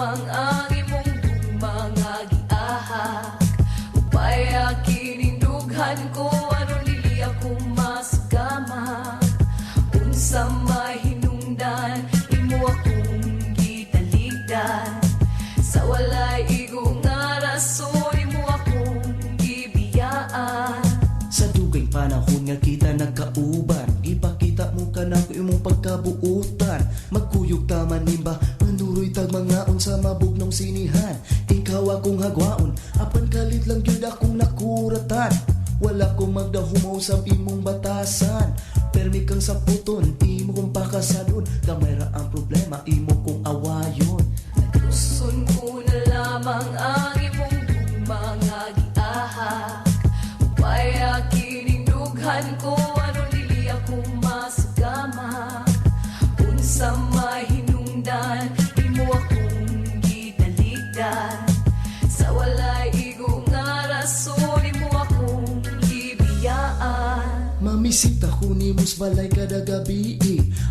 lamang ang imong gugma nga giahak. Upaya kining dughan ko aron dili ako masugama. Unsa mahinungdan imo akong gitaligdan. Sa walay igo nga rason imo akong gibiyaan. Sa dugay panahon nga kita nagkauban, gipakita mo kanako imong pagkabuutan. Magkuyog ta manimba, manuroy tag mangaon sa mabugnong sinihan. Ikaw akong hagwaon, apan kalit lang gyud akong nakuratan. Wala ko magdahumaw sa imong batasan. Permi kang saputon, imo kong pakasadon. Gamay ra ang problema, imo kong awayon. Tuson ko na lamang ang imong gugma nga giahak. Upaya kining dughan ko aron dili ako masugama. Unsa mahinungdan imo akong gitaligdan. Sa walay igo nga rason imo akong gibiyaan. Mamisita ko nimo sa balay kada gabi,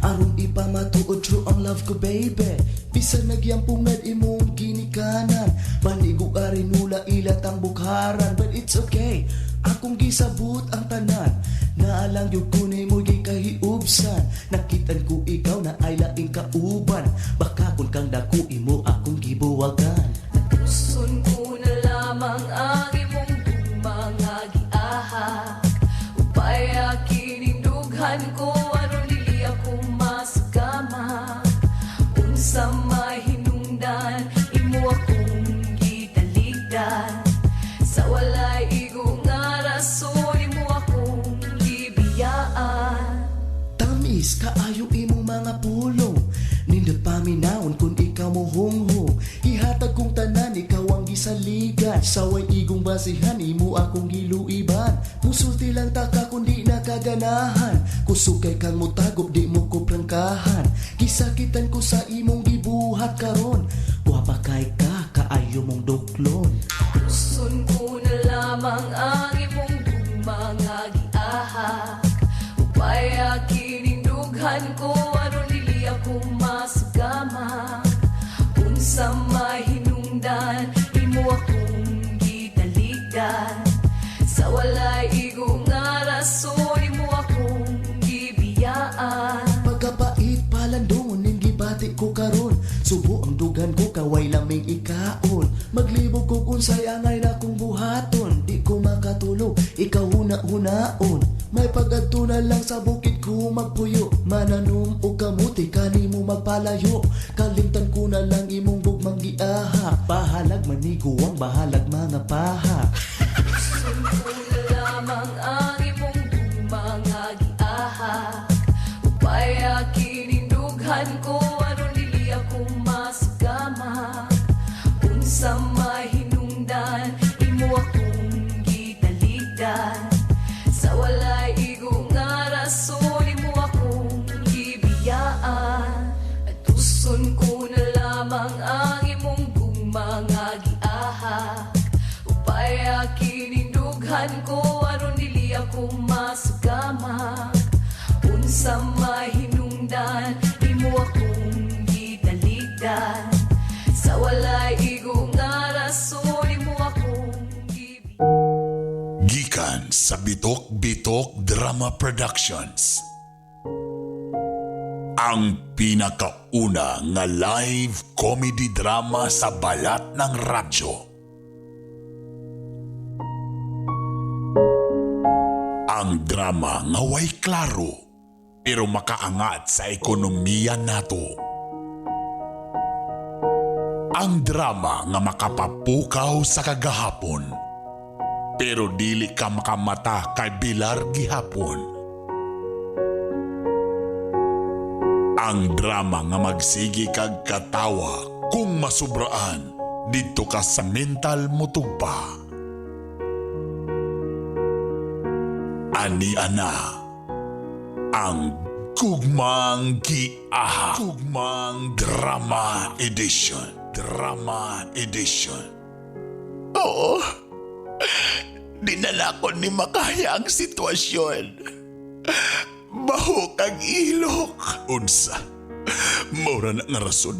aron ipamatuod true ang love ko, baby. Bisan nagyampungad imong ginikanan, Panigo nula ilat ang bukharan. But it's okay, akong gisabot ang tanan. Naalang gyud ko nimo gikahiubsan. Nakitan ko ikaw na ay laing kauban. Baka kun kang dako imo akong gibuwagan. Tuson ko na lamang ang imong gugma nga giahak. Upaya kining dughan ko aron dili ako masugama. Unsa mahinungdan imo akong gitaligdan. Sa walay igo nga rason imo akong gibiyaan. Tamis kaayo imong mga pulong. Nindot paminawon kung ikaw mo hunghong. Ihatag kong tanan, ikaw ang gisaligan. Saway igong basihan, imo akong giluiban. Musulti lang taka kung di nakaganahan. Kusog kay kang mutagop, di mo ko prangkahan. Gisakitan ko sa imong gibuhat karon. Guwapa kay ka, kaayo mong duklon. Tuson ko na lamang ang imong gugma nga giahak. Upaya kining dughan ko aron dili ako masugama. Unsa mahinungdan imo akong gitaligdan. Sa walay igo nga rason imo akong gibiyaan. Pagkapait palandong ning gibati ko karon. Subo ang dugan ko kaway laming ikaon. Maglibog ko unsay angay na kong buhaton. Di ko makatulog, ikaw huna-hunaon. May pag-adto na lang sa bukid ko magpuyo. Mananom og kamuti kanimo magpalayo. Kalimtan ko na lang imong gugmang giahak. Bahalag maniguang, bahalag mga paha. Tuson ko na lamang ang imong gugma nga giahak. Upaya kining dughan ko aron dili ako masugama. Unsa mahinungdan imo akong gitaligdan. Sa walay igo nga rason imo akong gibiyaan. Tuson ko na lamang ang imong gugma nga giahak. Upaya kining dughan ko aron dili ako masugama. Unsa mahinungdan imo akong gitaligdan. Sa walay igo nga rason imo akong gibiyaan. Gikan sa Bitok Bitok Drama Productions. Ang pinakauna nga live comedy drama sa balat ng radyo. Ang drama nga way klaro pero makaangat sa ekonomiya nato. Ang drama nga makapapukaw sa kagahapon pero dili ka makamata kay Bilar gihapon. Ang drama nga magsigi kag katawa kung masubraan didto ka sa mental mutugpa. Ani ana ang Gugmang Giaha. Gugmang Drama Edition. Drama Edition. Oo. Dinala ko ni makaya ang sitwasyon. Bahok ang ilok. Unsa. Maura na nga rason.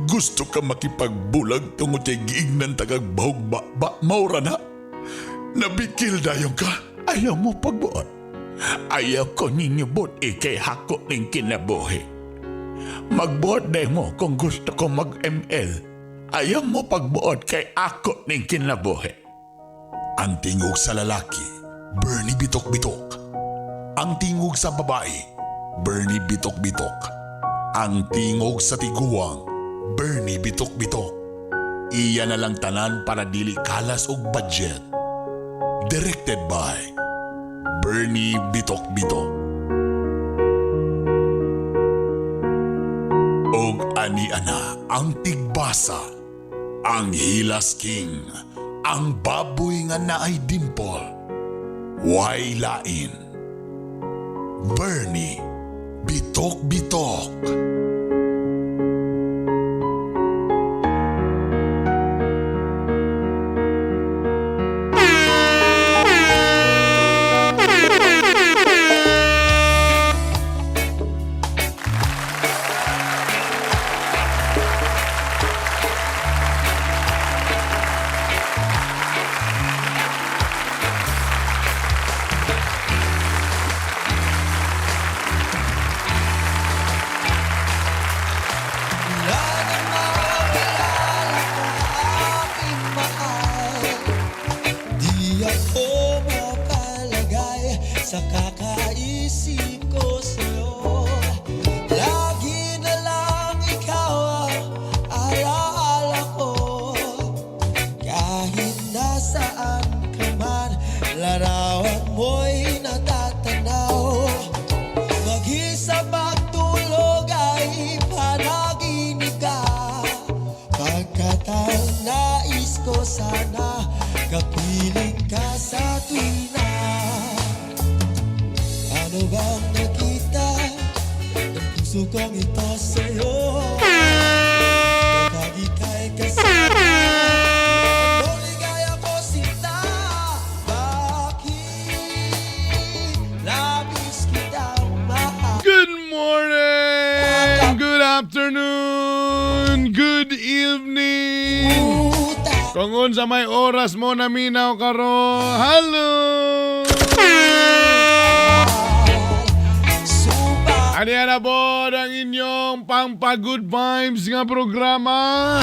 Gusto ka makipagbulag tungod kay giignan tagag bahog ba, ba maura na. Nabikil dayon ka. Ayaw mo pagbuot. Ayaw ko ninyo buot ikay hako ning kinabuhi. Magbuot na mo kung gusto ko mag-ML. Ayaw mo pagbuot kay ako ning kinabuhi. Ang tingog sa lalaki, Bernie Bitok-Bitok. Ang tingog sa babae, Bernie Bitok-Bitok. Ang tingog sa tiguang, Bernie Bitok-Bitok. Iya na lang tanan para dili kalas og budget. Directed by Bernie Bitok-Bitok. Og ani ana ang tigbasa, ang Hilas King, ang baboy nga naay dimple, way lain. Bernie Bitok Bitok. Wala nang makilala ka, aking mahal. Di ako mapalagay sa kakaisip ko sa'yo. Lagi na lang ikaw ang alaala ko. Kahit nasaan ka man, larawan mo'y natatanaw. Mag-isa pagtulog ay panaginip ka. Pagkat ang nais ko sana, kapiling ka sa tuwina. Ano bang nakita ng puso kong ito sa'yo? Kapag ika'y kasama, ang ligaya ko sinta. Bakit labis kitang mahal? Good morning! Good afternoon! Good evening! Kung unsa may oras mo naminaw karon, hello! Ani na po ang inyong pangpa-good vibes nga programa.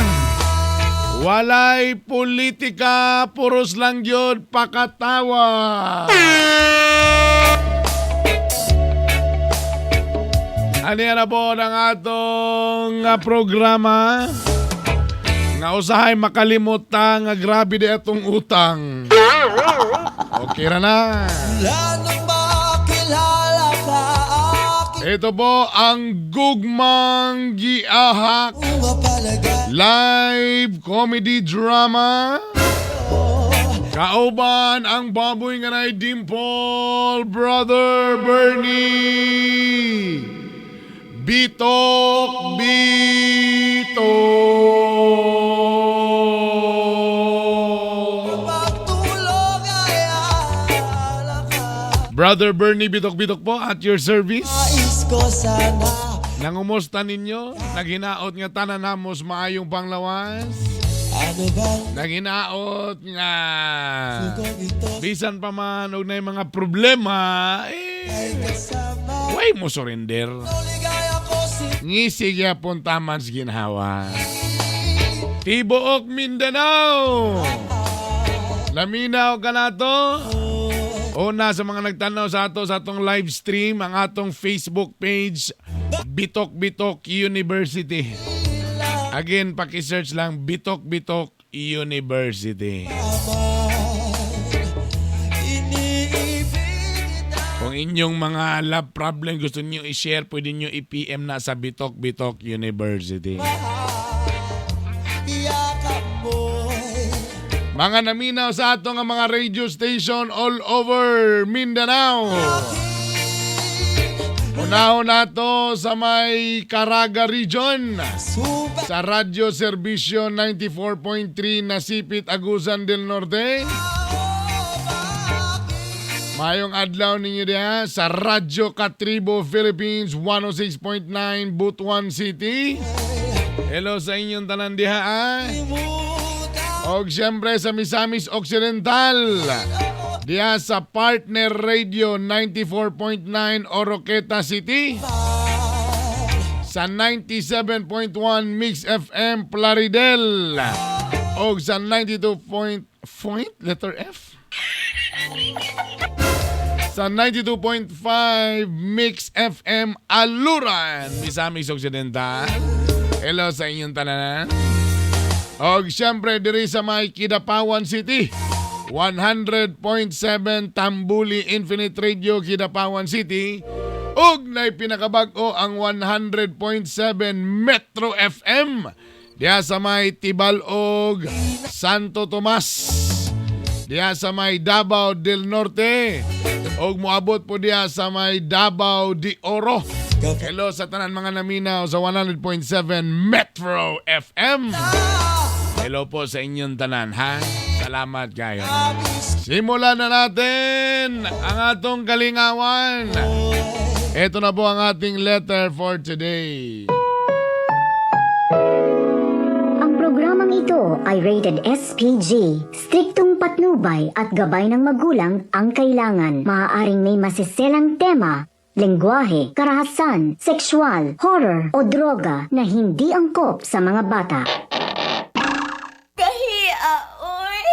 Walay politika, puros lang yun, pakatawa. Ani na po ang atong programa? Nga usahay makalimot ta nga grabe di atong utang. Okay ra na. Wala nang makilala ka, aking Ito po ang Gugmang Giahak mapalagay. Live comedy drama. Kauban ang baboy nga nay Dimple, Brother Bernie. Bitok Bitok. Pagtulog ay alaala ka. Brother Bernie Bitok Bitok po at your service. Nais ko sana. Nangumusta ninyo? Naghinaot nga tanan namos maayong panglawas? Ano bang Naghinaot nga kong ito bisan pa man og nay mga problema ay eh kasama? way mo surrender. Ligaya ko si Ngisi gyapon taman sa ginhawa. Tibuok Mindanao. Laminaw ka na to. Una sa mga nagtanaw sa ato sa atong live stream, ang atong Facebook page, Bitok Bitok University. Again, paki-search lang Bitok Bitok University. Iniibig kita. Kung inyong mga love problem gusto niyo i-share, pwede niyo i-PM na sa Bitok Bitok University. Yakap mo'y Mga naminaw sa ato nga mga radio station all over Mindanao. Unahon nato sa may Caraga Region. Suba Sa Radyo Serbisyo 94.3 Nasipit, Agusan del Norte. Mayong adlaw ninyo diha sa Radyo Katribo Philippines 106.9 Butuan City. Hello sa inyong tanan diha ah. Og siyempre sa Misamis Occidental. Diha sa Partner Radio 94.9 Oroqueta City. Sa 97.1 Mix FM Plaridel. Og sa 92. Point, letter F? Sa 92.5 Mix FM Aluran, Misamis Occidental. Hello sa inyong tanan. Og siyempre diri sa may Kidapawan City. 100.7 Tambuli Infinite Radio Kidapawan City. Ug nay pinakabag-o ang 100.7 Metro FM. Diha sa may Tibalog, Santo Tomas. Diha sa may Davao del Norte. Og moabot po diha sa may Davao de Oro. Hello sa tanan mga naminaw sa 100.7 Metro FM. Hello po sa inyong tanan, ha? Salamat kayo. Simulan na natin ang atong kalingawan. Ito na po ang ating letter for today. Ang programang ito ay rated SPG. Striktong patnubay at gabay ng magulang ang kailangan. Maaaring may masiselang tema, lengguwahe, karahasan, sexual, horror o droga na hindi angkop sa mga bata. Kahia, oy!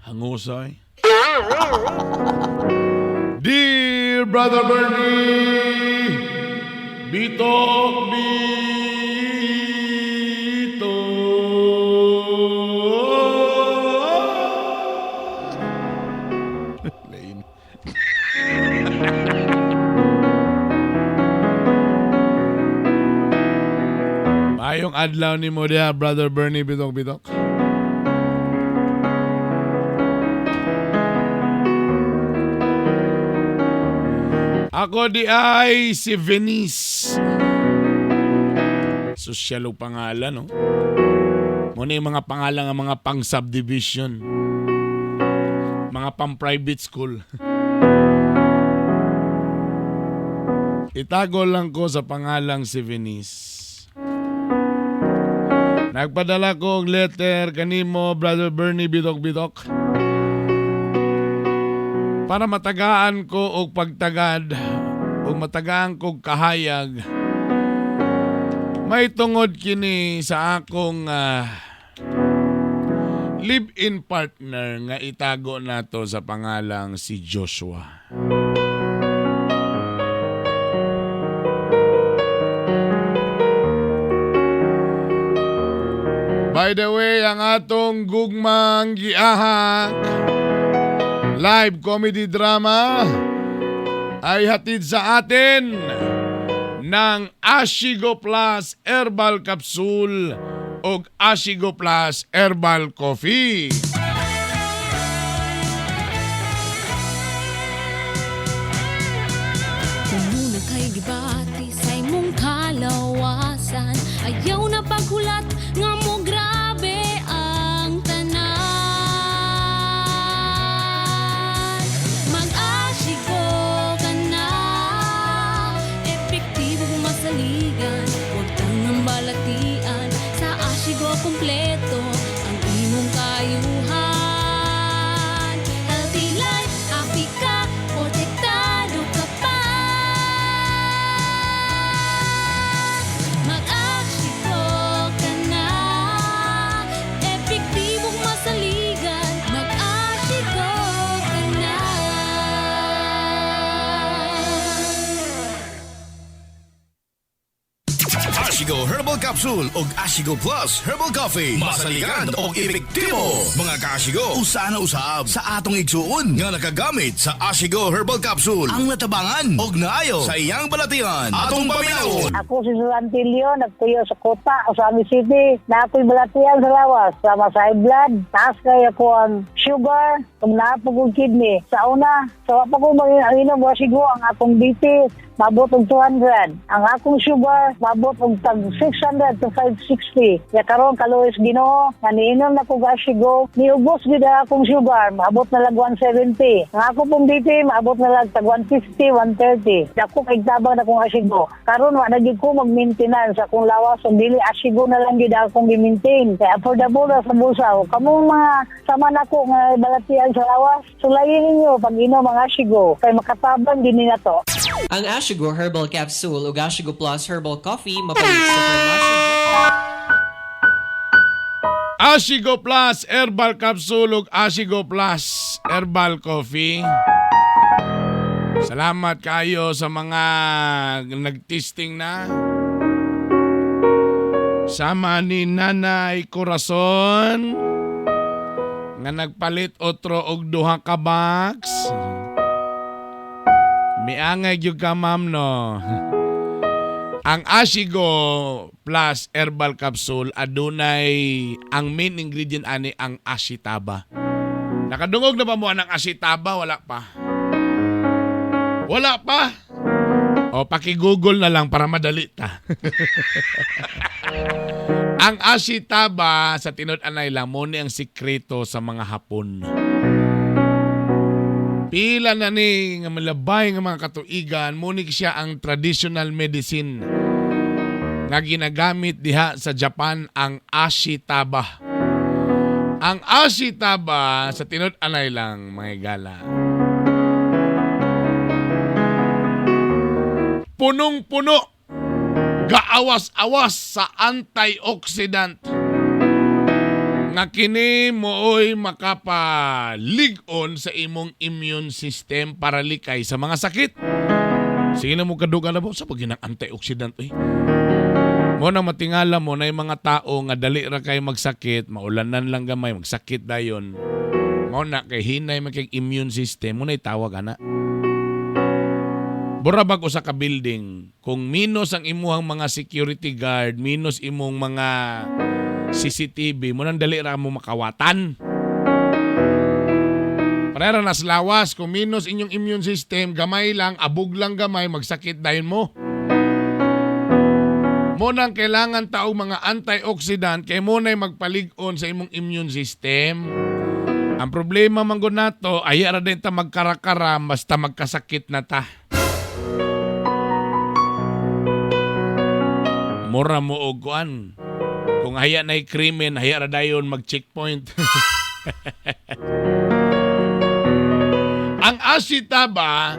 Hangusay. Dear Brother Bernie, Bitok Bitok. Lain. Mayong adlaw ni mo diha, Brother Bernie Bitok Bitok. Ako di ay si Venice. Sosyal og pangalan, no? Muna yung mga pangalan nga mga pang subdivision. Mga pang private school. Itago lang ko sa pangalang si Venice. Nagpadala ko og letter kanimo, Brother Bernie Bitok Bitok. Para matagaan ko og pagtagad ug matagaan ko og kahayag. May tungod kini sa akong live-in partner nga itago nato sa pangalang si Joshua. By the way, ang atong gugmang giahak live comedy drama ay hatid sa atin ng Ashigo Plus Herbal Capsule o Ashigo Plus Herbal Coffee. Muna kay gibati sa imong kalawasan. Ayaw na paghulat nga mo grabe ang tanan. Mag-asyiko ka na, epektibo kung masaligan. Huwag tangang balatian, sa asyigo kumpleto ang imong kayuhan. Healthy life, happy ka, protektado ka pa. Mag-asyiko ka na. Capsule ug Ashigo Plus Herbal Coffee. Masaligan og epektibo. Mga kaashigo, usa na usab sa atong igsuon nga nakagamit sa Ashigo Herbal Capsule ang natabangan og naayo sa iyang balatian. Atong paminawon. Ako si Susan Tilio, nagtuyo sa Kota, Ozamiz City. Na ako'y balatian sa lawas, sama sa high blood, taas kay ako ang sugar, kung naapog kong kidney. Sa una, sa wa pa ko mag-inom, wasigo ang akong BP, mabot og 200. Ang akong sugar, mabot og tag 600 to 560. Ya karon kaluoy Ginoo, nga niinom na ko Ashigo, niubos gid ang akong sugar, maabot na lang 170. Ang ako pong BP, maabot na lang tag 150, 130. Dako kay tabang na kong Ashigo. Karon wa na gid ko mag-maintenance akong lawas ug dili Ashigo na lang gid akong gi-maintain. Kay affordable ra sa bulsa. Kamong mga sama nako nga balatian sa lawas, sulayin ninyo pag inom ang Ashigo kay makatabang din ni nato. Ang Ashigo Herbal Capsule ug Ashigo Plus Herbal Coffee mapalit sa farmasya. Ashigo Plus Herbal Capsule ug Ashigo Plus Herbal Coffee. Salamat kayo sa mga nag-testing na. Sama ni Nanay Corazon nga nagpalit otro og duha ka box. Miangay gyud ka, ma'am, no. Ang Ashigo Plus Herbal Capsule adunay ang main ingredient ani ang ashitaba. Nakadungog na ba mo ang ashitaba? Wala pa. Wala pa. O paki-google na lang para madali ta. Ang ashitaba sa tinud-anay lang mo ni ang sikreto sa mga Hapon. Pila na ni nga malabay nga mga katuigan mo ni siya ang traditional medicine nga ginagamit diha sa Japan, ang ashitaba. Ang ashitaba sa tinud-anay lang, mga higala, punong-puno, gaawas-awas sa antioxidant nga kini mooy makapalig-on sa imong immune system para likay sa mga sakit. Sige na mo kaduga na ba sa pag ginang antioxidant eh. Mo na matingala mo na yung mga tao nga dali ra kay magsakit, maulanan lang gamay, magsakit dayon. Mo na kay hinay man kay immune system mo na tawag ana. Mura bag usa ka building, kung minus ang imuhang mga security guard, minus imong mga CCTV, mo nang dali ra mo makawatan. Parera nas lawas, kung minus inyong immune system, gamay lang, abog lang gamay, magsakit dayon mo. Mo nang kailangan tao mga antioxidant kay mo na'y magpalig-on sa imong immune system. Ang problema man gud nato, ay ra din ta magkarakara basta magkasakit na ta. Mura mo og kuan. Kung haya na'y krimen, haya ra dayon mag-checkpoint. Ang asitaba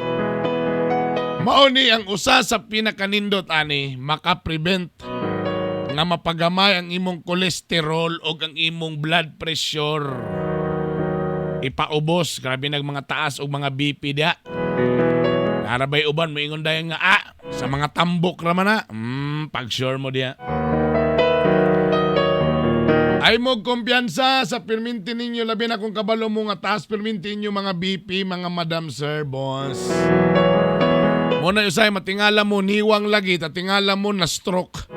mao ni ang usa sa pinakanindot ani makaprevent nga mapagamay ang imong kolesterol o ang imong blood pressure. Ipaubos, grabe nag mga taas og mga BP dia. Narabay uban moingon dayon nga sa mga tambok ra man na. Pag sure mo diya. Ay mo kumpiyansa sa pirminti ninyo, labi na kung kabalo mo nga taas pirminti ninyo mga BP, mga madam, sir, boss. Mo na usay matingala mo niwang lagi, tatingala mo na stroke.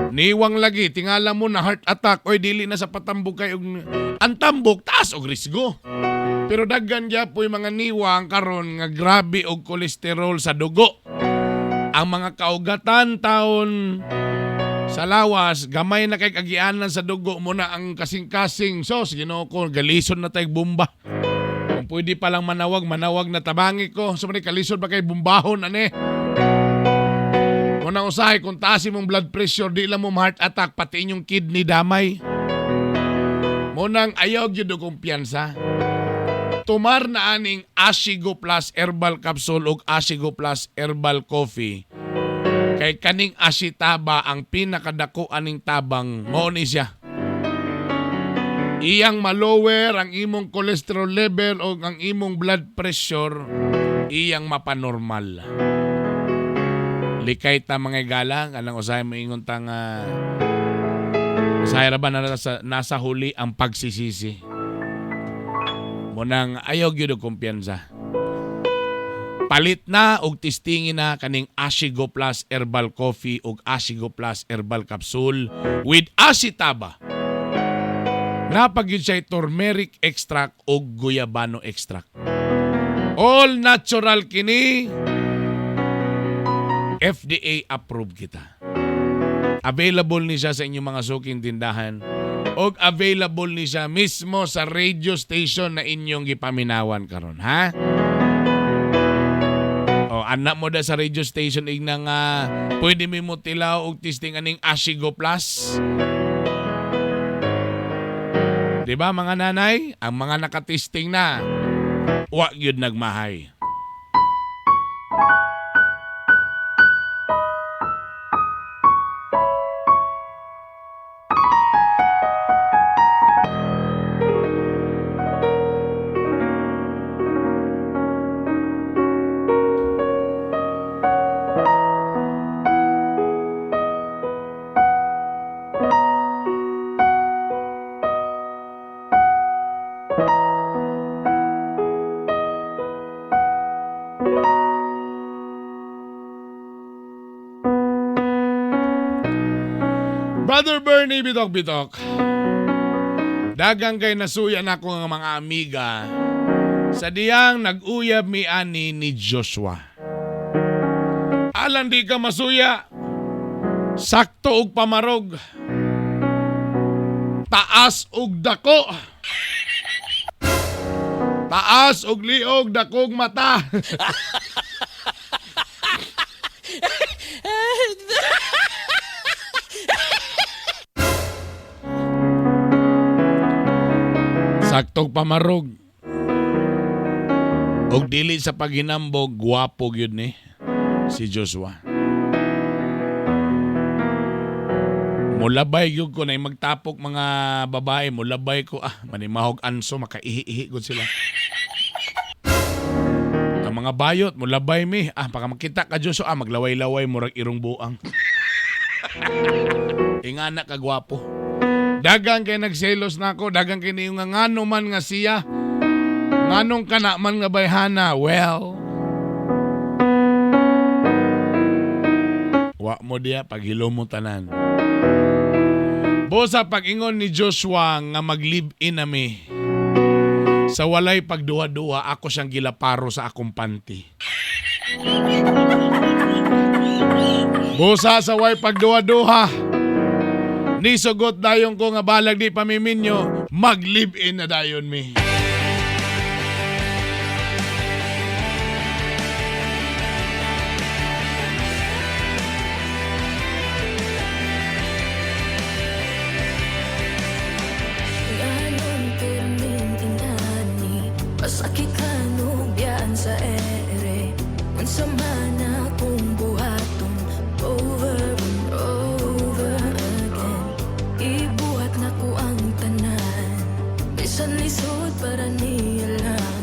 Niwang lagi, tingala mo na heart attack, oy dili na sa patambok kay og ang tambok taas og risgo. Pero daghan gyapoy mga niwang karon nga grabe og kolesterol sa dugo. Ang mga kaugatan taon sa lawas, gamay na kay kagianan sa dugo mo na ang kasing-kasing. Sos, Ginoo ko, galison na tayo bomba. Kung pwede pa lang manawag, manawag na tabangi ko. So, man, kalisod ba kay bumbahon, ane? Muna usahay, kung taas imong blood pressure, di lang mo heart attack, pati inyong kidney damay. Munang ayaw gyud og kumpiyansa. Tumar na aning Ashigo Plus Herbal Capsule ug Ashigo Plus Herbal Coffee. Kay kaning ashitaba ang pinakadako aning tabang mao ni siya. Iyang malower ang imong cholesterol level o ang imong blood pressure, iyang mapanormal. Likay ta, mga galang, anang usahay moingon ta nga Sa ba na nasa huli ang pagsisisi. Munang ayaw gyud og kumpiyansa. Palit na og testingin na kaning Ashigo Plus Herbal Coffee ug Ashigo Plus Herbal Capsule with Ashitaba. Napag yun siya turmeric extract o guyabano extract. All natural kini. FDA approved kita. Available ni siya sa inyong mga suking tindahan og available ni siya mismo sa radio station na inyong gipaminawan karon, ha? O anak mo da sa radio station igna nga pwede mi mo tilaw og testing aning Ashigo Plus. Di ba mga nanay? Ang mga nakatesting na, wa gyud nagmahay. Brother Bernie, bitok bitok. Dagang kay nasuya na ako nga mga amiga sa diyang nag-uyab mi ani ni Joshua. Alang di ka masuya. Sakto og pamarog. Taas og dako. Taas og liog dakog mata. Saktog pamarog. Og dili sa paghinambog, gwapo gyud ni si Joshua. Mulabay gyud ko na magtapok mga babae, mulabay ko manimahog anso makaihi-ihi gud sila. Ang mga bayot, mulabay mi. Baka makita ka Joshua, maglaway-laway murag irong buang. Ingana ka gwapo. Dagang kay nagselos na ako, dagang kay niyo nga ngano man nga siya. Nganong kana man nga bayhana? Well, wa mo diya paghilom mo tanan. Bosa pag-ingon ni Joshua nga mag-live-in nami. Sa walay pagduha-duha, ako siyang gilaparo sa akong panty. Busa sa way pagduha-duha. Nisugot dayon ko nga balag di pamiminyo, mag-live-in na dayon mi. Ganon pirmin inani, masakit kanubyaan sa ere. Unsa man akong buhaton, over and over again. Ibuhat na ko ang tanan, bisan lisod para niya lang.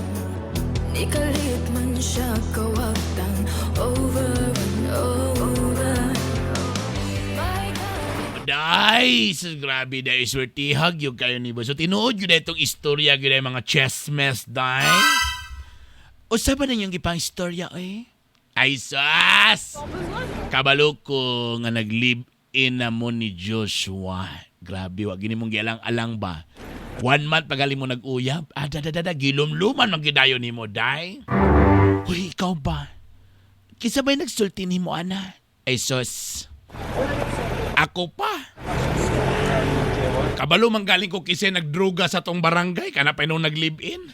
Nikalit man siya kawagtang, over and over. My God. Day, sus, grabe day, swertihag yung kayo ni Boss. So, tinuod yun na itong istorya yun ay mga chessmes, day. O sa ba na yung ipang istorya, eh? Ay, sus! Kabalo ko nga nag-live-in na mo ni Joshua. Grabe, wag gini mong gialang-alang ba? 1 month pagaling mo nag-uyab. Ah, da, da, da, da, gilumluman magidayon ni mo, day. Uy, ikaw ba? Kisa ba'y nagsulti ni mo, ana? Ay, sus. Ako pa. Kabalo man galing ko kasi nagdruga sa tong barangay kana pa nung nag-live-in.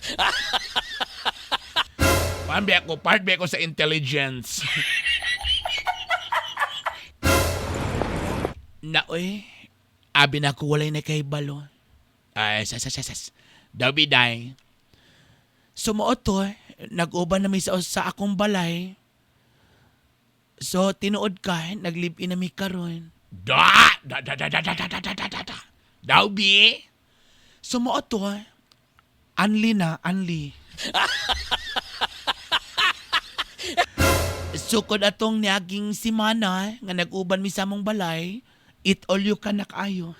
Pambi ako, part ba ako sa intelligence. Na oy, abi na ko walay na kay balo. Ay, sas, sas, sas. Daw biday. Sumuot to, nag-uban na mi sa akong balay. So, tinuod ka, nag-live-in na mi karon. Da! Da, da, da, da, da, da, da, da, da, da, da. Daw, bi? Sumuot to, anli na, anli. Sukod atong niaging simana nga nag-uban mi sa among balay, Eat all you can na kaayo.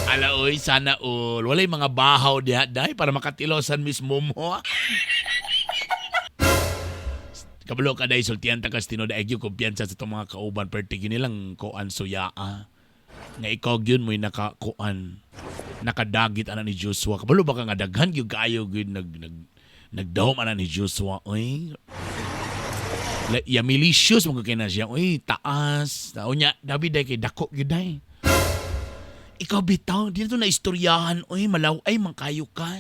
Ala oy, sana all. Walay mga bahaw diha day para makatilosan mismo mo. Kabalo ka day sultian ta kas tinuod ay gyud kumpiyansa sa itong mga kauban perti gyud nilang kuan suyaa. Nga ikaw gyud mo'y nakakuan nakadagit ana ni Joshua. Kabalo ba ka nga daghan gyud kaayo gyud nag nag nagdahom ana ni Joshua oy. Yamilicious mo kay na siya. Uy, taas. Unya, David day kay dako gyud day. Ikaw bitaw, di na to na istoryahan. Uy, malaw ay mangkayo ka.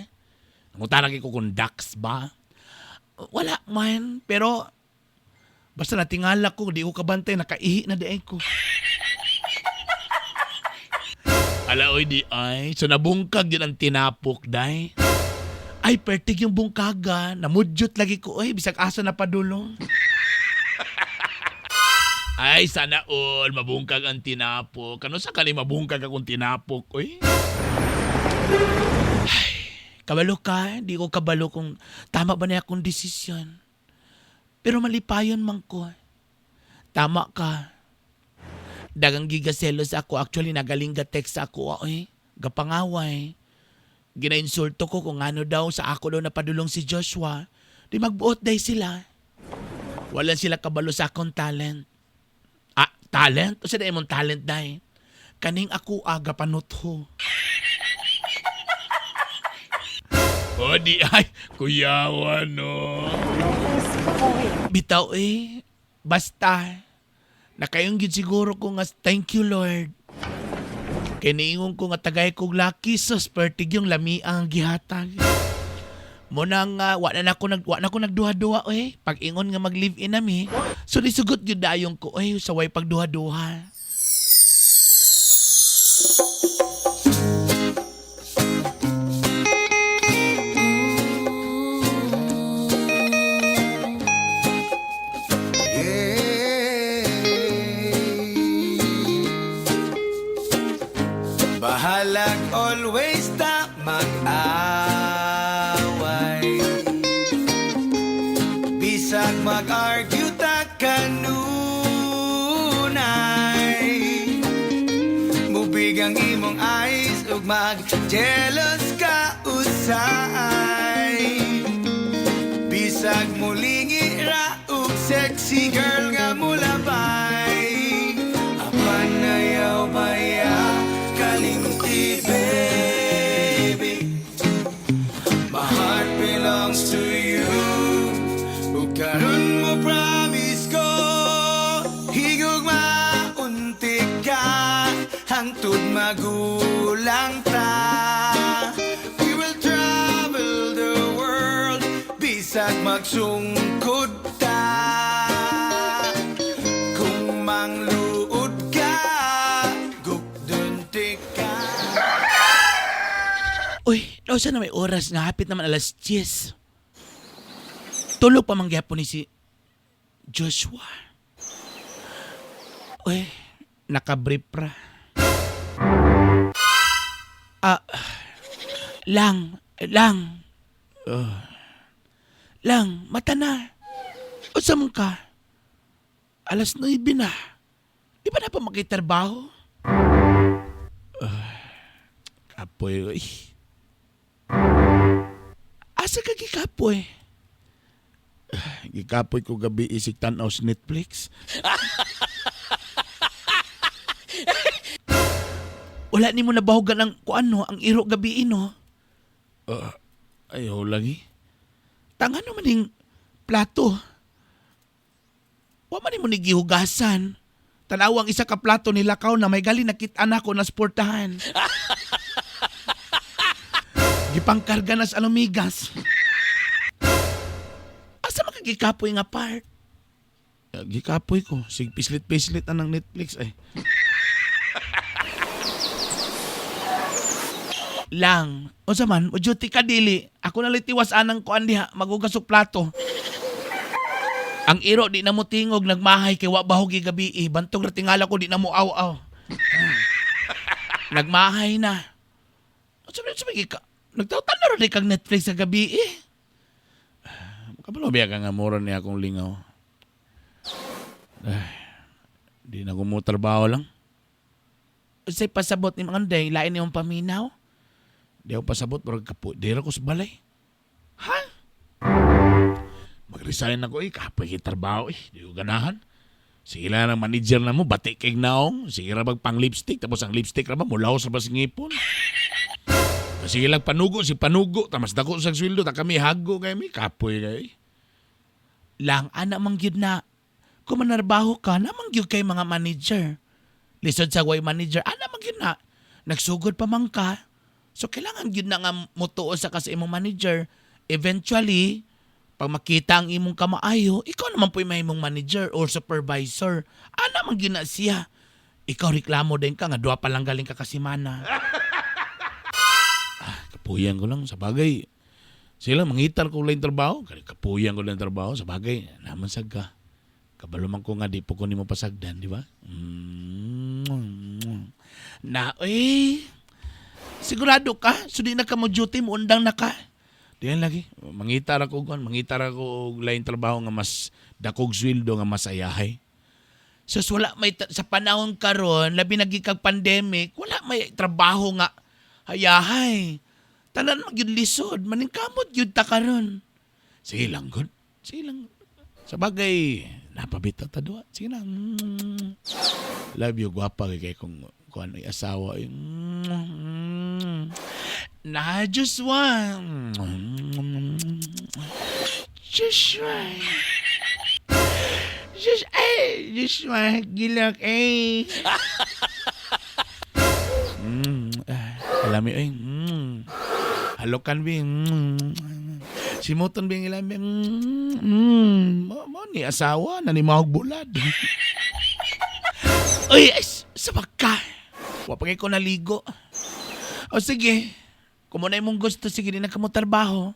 Nangutana kay ko kung ducks ba. Wala man, pero basta natingala ko, di ko kabantay, nakaihi na di ay ko. Ala, oy, di ay. So nabungkag yun ang tinapok, day. Ay, pertig yung bungkaga. Namudyot lagi ko, oy, bisag asa na padulong. Ay, sana all, mabungkag ang tinapok. Ano sa kani mabungkag akong tinapok, oy? Ay, kabalo ka, di ko kabalo kung tama ba na akong desisyon. Pero malipayon man ko. Tama ka. Dagang gigaselos ako. Actually, nagaling ga text ako. Oy, gapangaway. Ginainsulto ko kung ano daw sa ako daw napadulong si Joshua. Di magbuot day sila. Wala sila kabalo sa akong talent. Ah, talent? O sa mong talent day? Kaning ako aga panutho. O di ay, kuyawa no. Bitaw eh. Basta. Nakayong gid siguro ko nga thank you Lord. Kay niingon ko nga tagay kog lucky sus pertig yung lami ang gihatag. Mo na nga wa na ko nagduha-duha eh. Pag ingon nga mag live in nami. So disugot gyud dayon ko eh sa way pagduha-duha. Bahalag always ta mag-away. Bisag mag-argue ta kanunay. Mubig ang imong eyes ug mag-jealous ka usay. Bisag mulingi ra ug sexy girl nga mulabay. Apan ayaw baya kalimti, baby. My heart belongs to you. Ug karon mo promise ko, higugma unti ka hangtod magulang ta. We will travel the world bisag magsungkod ta. Kung mangluod ka, gugdunti ka. Uy, daw na may oras nga hapit naman alas 10. Tulog pa man gyapon ni si Joshua. Uy, nakabrief ra. Ah, lang, lang. Lang, mata na. Unsa man ka? Alas 9 na. Di ba na pa makitrabaho? Kapoy, uy. Asa ka gikapoy? Gikapoy ko gabi isig tan-aw sa Netflix. Wala nimo nabahugan ang kuano, ang iro gabi no. Ayaw lagi. Tanga naman ning plato. Wa man nimo ni gihugasan. Tanaw ang isa ka plato ni lakaw na may gali nakit-an ako na sportahan. Gipangkarga na sa alumigas. Asa man ka gikapoy nga part? Gikapoy ko. Sig pislit-pislit na ng Netflix ay. Lang. Unsa man, mo duty ka dili. Ako na litiwas anang kuan diha, maghugas og plato. Ang iro di na mo tingog nagmahay kay wa bahog gabi eh. Bantog ra tingala ko di na mo aw-aw. Nagmahay na. Unsa man sa ka? Nagtawtan na rin kag Netflix sa gabi eh. Kabalo biya ka nga mura niya akong lingaw. Ay, Di na ko mo trabaho lang. Unsay pasabot ni mga day, lain niyong paminaw? Di ako pasabot, pero kapo, di ra ko sa balay. Ha? Mag-resign ako eh, kapoy kay trabaho eh. Di ko ganahan. Sige lang ang manager na mo, bati kay naong. Sige ra bag pang lipstick, tapos ang lipstick ra ba, mulaw sa bas ngipon. Sige lang panugo, si panugo, tamas dako sa sweldo, ta kami hago kay mi, kapoy kay. Lang, ana man gyud na. Kung manarbaho ka, naman gyud kay mga manager. Lisod sa way manager, ana man gyud na. Nagsugod pa man ka. So kailangan gyud na nga mutuo sa ka sa imong manager. Eventually, pag makita ang imong kamaayo, ikaw naman po yung imong manager or supervisor. Ana man gyud na siya. Ikaw reklamo din ka nga duha pa lang galing ka kasimana. Kapuyan ko lang sa bagay. Sila mangitar ko lang trabaho, kaya kapuyan ko lang trabaho sa bagay. Naman sag ka. Kabalo man ko nga di po ko nimo pasagdan, di ba? Mm. Na, eh, sigurado ka? So di na ka mo duty, mo undang na ka. Di yan lagi. Mangitar ako kuan, mangitar ako og lain trabaho nga mas dakog sweldo nga mas ayahay. Sus, wala may sa panahon karon, labi na kag pandemic, wala may trabaho nga hayahay. Tanan man gyud lisod, maningkamot gyud ta karon. Sige lang, good. Sige lang. Sa bagay, napabita ta duha. Sige lang. Mm. Love you, gwapa kay kay kung kuan ay asawa. Eh. Mm. Na just one. Just one. Just ay, just one. Gilak eh. Ah, alami ay. Halokan bi. Simuton bi ang ilami. Mo, mo ni asawa na ni mahog bulad. Uy, ay, sabak ka. Wa pa kay ko naligo. O sige, kung na imong gusto, sige, di na ka mo trabaho.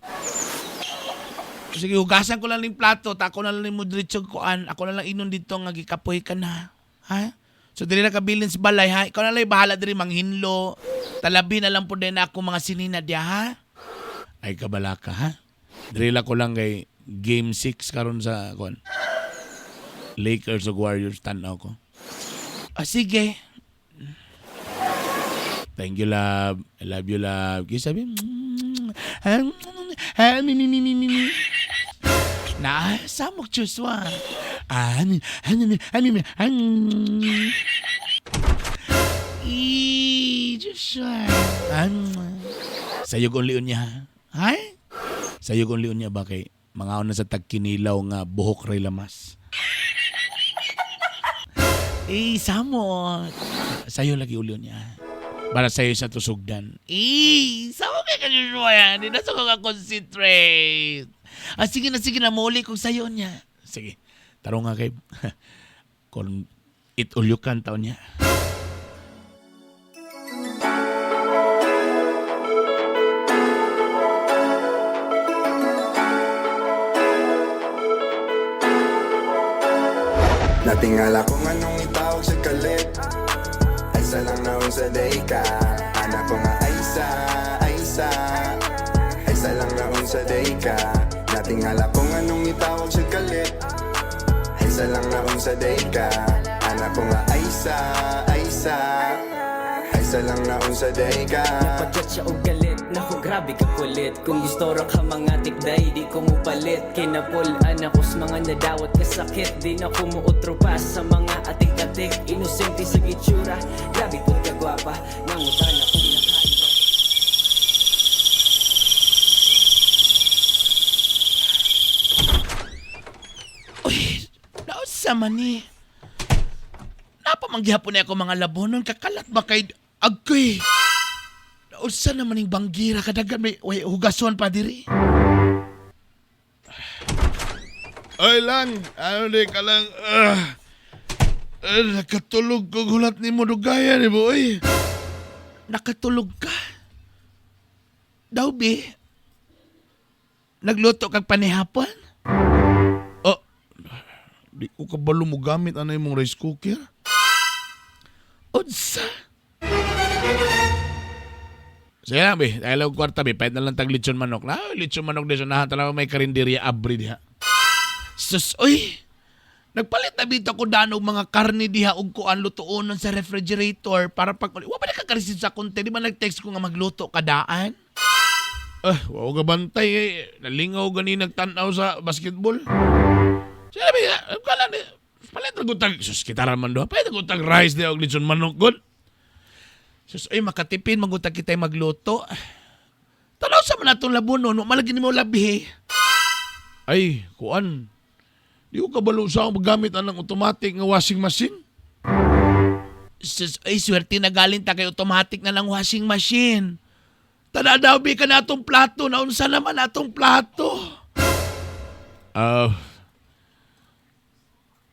Sige, hugasan ko lang yung plato, ta ako na lang mo diretso kuan. Ako na lang inon dito nga gikapoy ka na. Ha? So dili na kabilin sa balay ha. Ikaw na lang bahala diri manghinlo. Talabi na lang po din ako mga sinina diya ha. Ay kabalaka ha. Drila ko lang kay Game 6 karon sa kuan. Lakers ug Warriors tan-aw ko. O sige. Thank you, love. I love you, love. Kiss sabi. Ah, ah, mi, mi, mi, mi, mi, mi. Na, samok Joshua. Ah, mi, ah, mi, mi, ah, mi, mi, ah, mm. E, Joshua. Ah, mm. Sayog ang lion niya. Hay? Sayog ang lion niya ba kay mga na sa tagkinilaw nga buhok ray lamas. Eh, samok. Sayo lagi ulion niya. Para sayo sa tusugdan. Eh, samok kay ka Joshua yan. Di na sa ko ka-concentrate. Ah, sige na, sige na. Mauli kong sayo niya. Sige. Tarong nga kay kung itulyukan taon niya. Natingala kung anong itawag sa kalit. Ay sa lang naon sa day ka. Anak ko nga ay sa, ay sa. Ay sa lang naon sa day ka. Natingala kung anong itawag sa kalit. Ay sa lang naon sa day ka. Anak ko nga ay sa, ay sa. Ay sa lang naon sa day ka. Napadyat siya og galit, naku grabe ka kulit. Kung gusto ra ka mga tikday, di ko mupalit. Kinapulaan ako sa mga nadawat kasakit. Di na ko muutro pa sa mga atik-atik. Inosente sa gitsura, grabe pud ka gwapa. Nangutan ako nakaiba. Uy, nausa man ni. Napamanggihapon na ako mga labonon. Kakalat ba kay Agkoy? Nausa naman yung banggira kadagan may way, hugason pa diri. Ay lang, ano di ka lang. Nakatulog ko gulat ni mo dugaya ni boy. Nakatulog ka. Daw bi, nagluto kag panihapon? Oh, di ko kabalo mo gamit ano imong rice cooker. Unsa? Sige lang, be. Dahil og kwarta, be. Pahit na lang tag lechon manok. Na, lechon manok di sa nahan. Talaga may karinderya abri diha. Sus, uy! Nagpalit na bitaw ko daan og mga karne diha og kuan lutuonon sa refrigerator para pag wa ba nakaka-receive sa konti, di ba nag-text ko nga magluto ka daan? Eh, wa ka bantay eh. Nalingaw gani nagtan-aw sa basketball. Sinabi, kala ni palit ra gud tag sus kita man do. Palit ra gud tag rice di og litson manok gud. Sus, ay makatipin magutag kita'y magluto. Tanaw sa man atong labunon, wa malagi nimo labi. Ay, kuan. Di ko kabalo sa akong paggamit anang automatic nga washing machine. Sus, ay swerte na galing ta kay automatic na lang washing machine. Tana daw bi ka na atong plato, naunsa naman atong plato. Ah,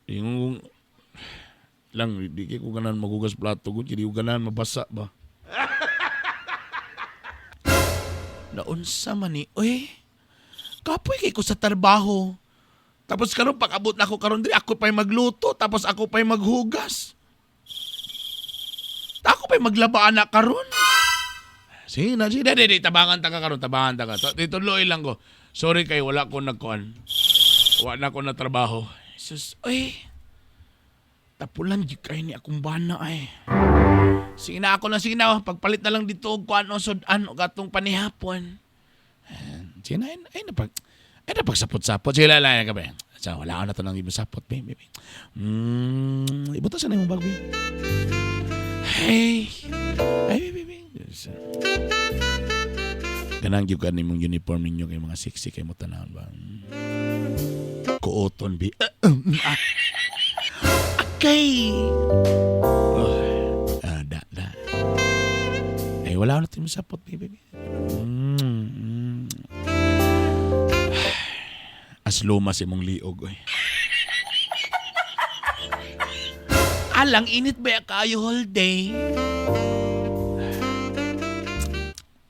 yung lang di kay ko ganan magugas plato gud, di ko ganan mabasa ba. Naunsa man ni, uy. Kapoy kay ko sa trabaho. Tapos karon pag abot na ako karon diri, ako pa'y magluto, tapos ako pa'y maghugas. Ako pa'y maglaba na karon. Sige na, sige na, di, di, tabangan ta ka karon, tabangan ta ka. Dito lang ko. Sorry kay wala ko nagkuan. Wala na ko na trabaho. Sus, uy. Tapulan gyud kay ni akong bana ay. Sige na ako lang, sige na. Oh. Pagpalit na lang dito og kuan o sudan og atong panihapon. Sige na, ay, ay napagsapot-sapot. Sige na, lang, gabi. Sa wala na to nang ibang sapot, baby. Ibuto sa na imong bag, babe. Hey. Ay, baby, baby. Yes. Ganang gyud ka nimong uniform ninyo kay mga sexy kay mo tanawon ba. Kuoton bi. Ah. Okay. Ah, da, da. Ay, wala na tayong sapot, baby. As lumas imong liog, oy. Alang init ba kayo whole day?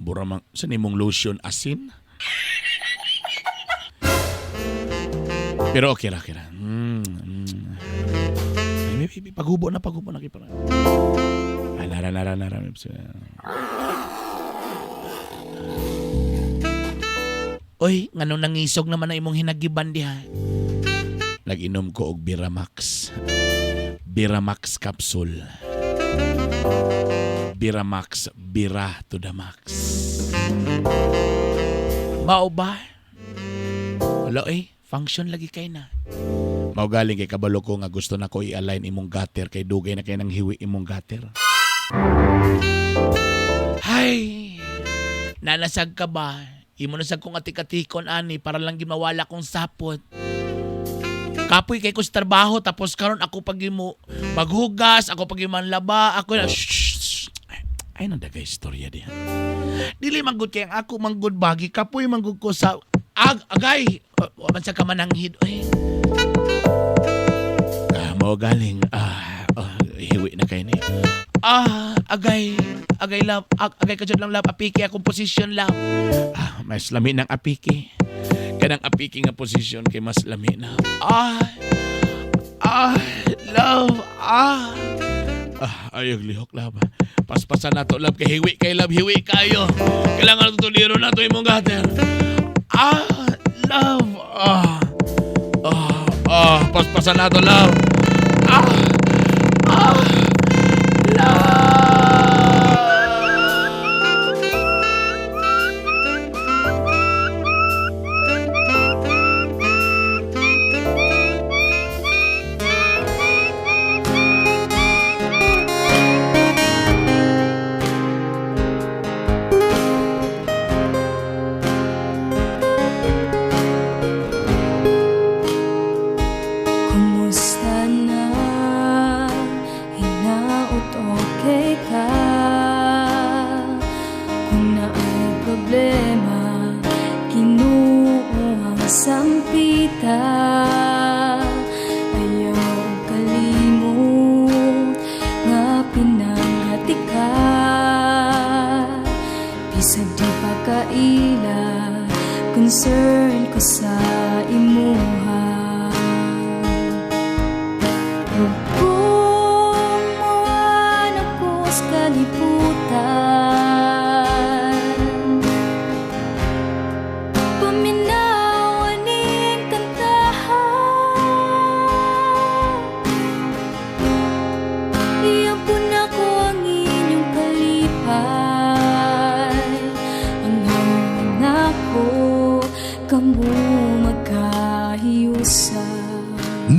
Bura mang, sa imong lotion asin? Pero okay ra, okay ra. Ay, baby, baby, paghubo na kay para. Ay, nara, nara, nara. Oy, nganong nangisog naman na imong hinagiban diha. Nag-inom ko og Biramax. Biramax capsule. Biramax, bira to the max. Mao ba? Wala eh, function lagi kay na. Mao galing kay kabalo ko nga gusto na ko i-align imong gutter kay dugay na kay nang hiwi imong gutter. Hay! Nanasag ka ba? Imo na sag kong atik-atikon ani para lang gimawala kong sapot. Kapoy kay ko sa trabaho tapos karon ako pag imo maghugas, ako pag laba, ako na shh, shh, shh. Ay, nandagay istorya diha. Dili manggod kay ang ako manggod bagi kapoy manggod ko sa ag agay. Wa man sa ka mananghid oy. Ah, mao galing hiwi na kay ni. Ah, agay. Agay love, agay ka jud lang love, apiki akong position love. Ah, mas lami ng apiki. Kanang apiki nga posisyon kay mas lami na. Ah. Ah, love. Ah. Ah, ayog lihok love. Paspasan na to love kay hiwi kay love hiwi kayo. Kailangan tutuliro na to imong gutter. Ah, love. Ah. Ah, ah, paspasan na to love. Ah. Ah. Love. Kumusta na? Hinaot okay ka? Kung naay problema, kinuha ang sampita. Ayaw kalimot nga pinanghati ka. Bisag di pa kaila, concern ko sa imuha. Ug kung mawan ako sa kalibutan, paminaw aning kantahan.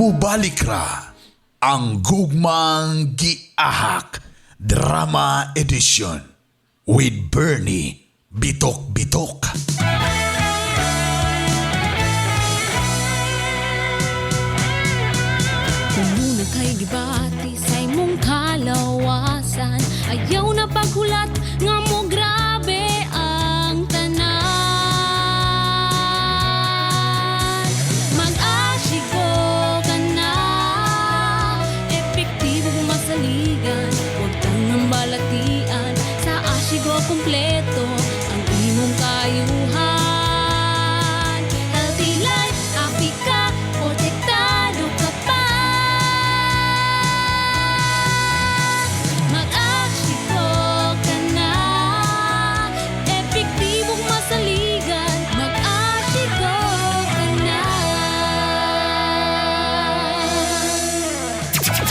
Mubalik ra ang Gugmang Giahak Drama Edition with Bernie Bitok Bitok. Kung kay gibati sa imong kalawasan, ayaw na paghulat nga mo grabe ang tanan. Mag-asygo ka na, epektibo masaligan, huwag tangang balatian. Sa asygo kompleto ang imong kayuhan. Healthy life, happy ka, protektado ka pa. Mag-asygo ka na, epektibong masaligan. Mag-asygo ka na.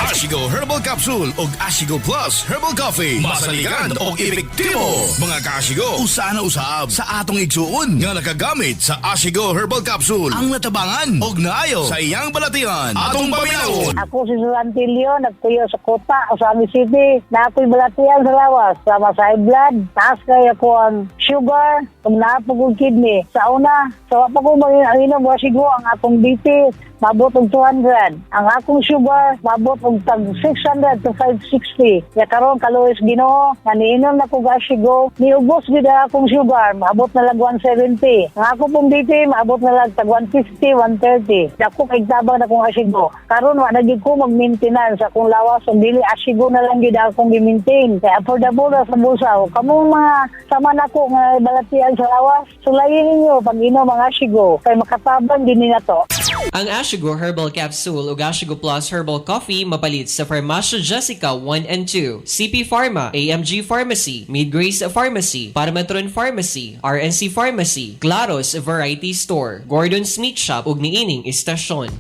Ashigo Herbal Capsule og Ashigo Plus Herbal Coffee. Masaligan og epektibo. Mga kaashigo, usa na usab sa atong igsuon nga nakagamit sa Ashigo Herbal Capsule. Ang natabangan og naayo sa iyang balatian. Atong paminawon. Ako si Susantilio, nagpuyo sa Kota, Osami City. Na ako'y balatian sa lawas, sama sa high blood, taas kay ako ang sugar, kung naapog kong kidney. Sa una, sa wa pa ko mag-inom, wasigo ang akong BP, mabot og 200. Ang akong sugar, mabot og tag 600 to 560. Ya karon kaluoy Ginoo, nga niinom na ko gasigo, niubos gid ang akong sugar, maabot na lag 170. Ang ako pong BP, maabot na lag tag 150, 130. Dako kay tabang na kong asigo. Karon wa na gyud ko mag-maintenance akong lawas ug dili asigo na lang gyud akong gi-maintain. Kay affordable ra sa bulsa. O, Kamong mga sama nako nga balatian sa lawas, sulayin ninyo pag inom ang asigo kay makatabang din ni nato. Ang Ashigo Herbal Capsule ug Ashigo Plus Herbal Coffee mapalit sa Farmacia Jessica 1 and 2, CP Pharma, AMG Pharmacy, Midgrace Pharmacy, Parmatron Pharmacy, RNC Pharmacy, Claros Variety Store, Gordon's Meat Shop ug niining istasyon.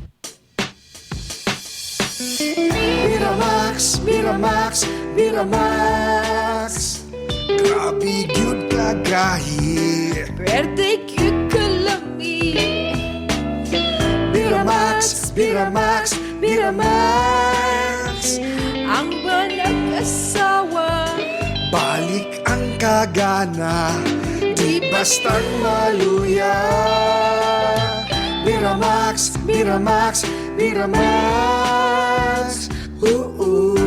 Miramax, Miramax, Miramax. Grabe gyud kagahi. Pwerte gyud kalami. Miramax, Miramax, Miramax. Ang banag-asawa. Balik ang kagana, di bastang maluya. Miramax, Miramax, Miramax. Oo.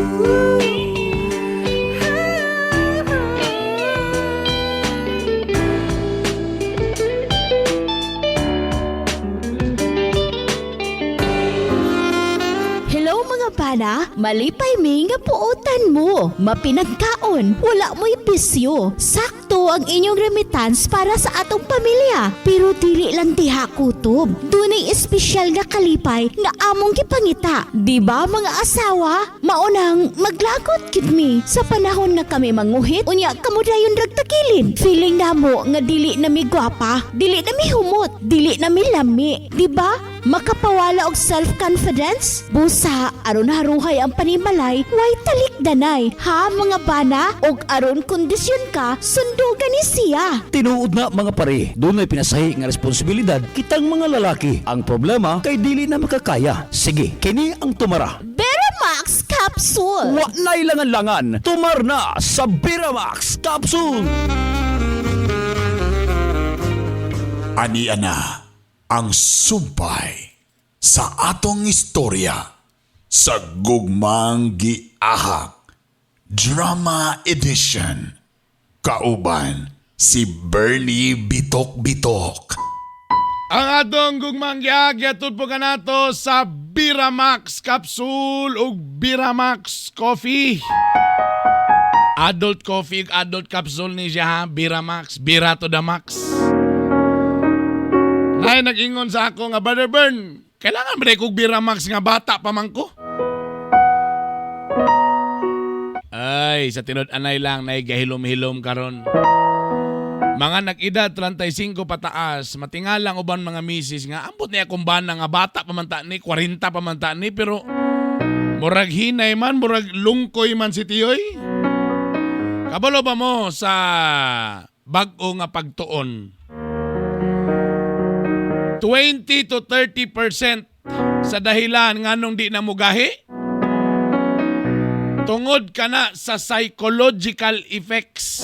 Hello mga bana, malipay mi nga puotan mo. Mapinagkaon, wala mo'y bisyo. Sakto ang inyong remittance para sa atong pamilya. Pero dili lang diha kutob. Dunay espesyal nga kalipay nga among gipangita. Di ba mga asawa? Maunang maglagot gid mi sa panahon nga kami manguhit unya kamo dayon ragtakilid. Feeling namo nga dili na mi gwapa, dili na mi humot, dili na mi lami. Di ba? Makapawala og self-confidence? Busa, aron haruhay ang panimalay, way talikdanay. Ha mga bana? Og aron kondisyon ka, sundugan ni siya. Tinuod na mga pare, dunay pinasahi nga responsibilidad kitang mga lalaki. Ang problema kay dili na makakaya. Sige, kini ang tumara. Beramax Capsule! Wa na'y langan-langan, tumar na sa Beramax Capsule. Ani ana ang sumpay sa atong istorya sa Gugmang Giahak Drama Edition. Kauban si Bernie Bitok Bitok. Ang atong gugmang giag gihatod po kanato sa Biramax Capsule ug Biramax Coffee. Adult coffee ug adult capsule ni siya ha, Biramax, Bira to the max. Nay nag-ingon sa ako nga Brother Bern, kailangan ba kog Biramax nga bata pa man ko? Ay, sa tinod anay lang nay gahilom-hilom karon. Mga nag-edad 35 pataas, matingalang uban mga misis nga ambot niya akong bana nga bata pa man ta ni, 40 pa man ta ni pero murag hinay man, murag lungkoy man si Tiyoy. Kabalo ba mo sa bag-o nga pagtuon? 20 to 30% Sa dahilan nganong di na mugahi? Tungod kana sa psychological effects.